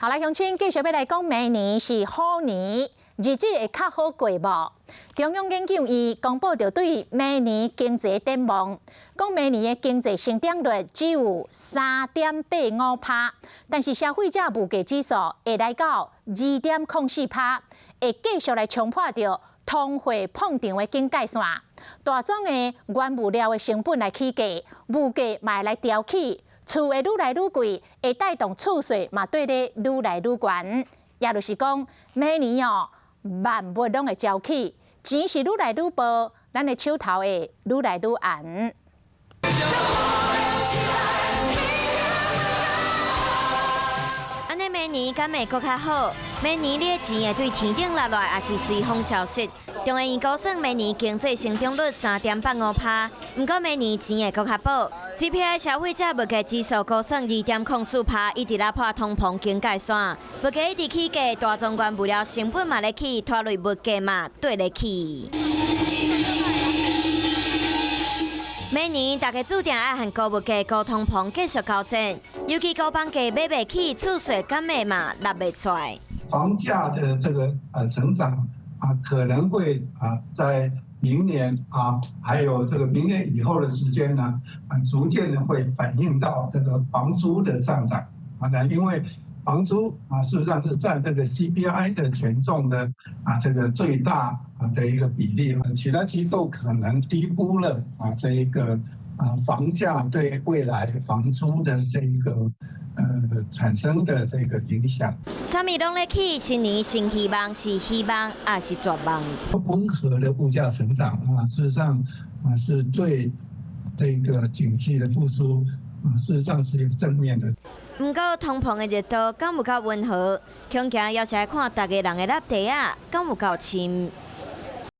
好來，鄉親繼續欲來講，明年是虎年，日子會較好過無？中央研究院公布著對明年經濟展望，講明年的經濟成長率只有3.85%，但是消費者物價指數會來到2.04%，會繼續來衝破著通貨膨脹的警戒線。大宗的原物料的成本來起價，物價嘛會來調起。厝會愈來愈貴，會帶動厝稅嘛綴咧愈來愈懸。也就是講，明年哦，萬物攏會焦起，錢是愈來愈薄，咱的手頭會愈來愈絚。按呢明年敢會閣較好？明年你的錢會對天頂落來，抑是隨風消失？中研院估算明年經濟成長率3.85%，毋過明年錢會閣較薄。CPI 消費者物價指數估算2.04%，一直咧破通膨警戒線。物價一直起價，大宗原物料成本嘛咧起，拖累物價嘛綴咧起。明年大家注定愛和高物價、高通膨繼續交戰，尤其高房價買袂起，厝稅敢會嘛納袂出來。房價的這個成長啊，可能會啊在明年啊，還有這個明年以後的時間呢，啊，逐漸的會反映到這個房租的上漲啊。那因為房租啊，事實上是佔這個 CPI 的權重的啊，這個最大啊的一個比例。其他機構可能低估了啊這一個啊房價對未來房租的這一個產生的這個影響。啥物攏咧起，新年新希望是希望抑是絕望？溫和的物價成長啊，事實上啊是對這個景氣的復甦啊，事實上是一個正面的。毋過通膨的熱度敢有夠溫和？恐驚猶是愛看逐家人的納袋仔，敢有夠深。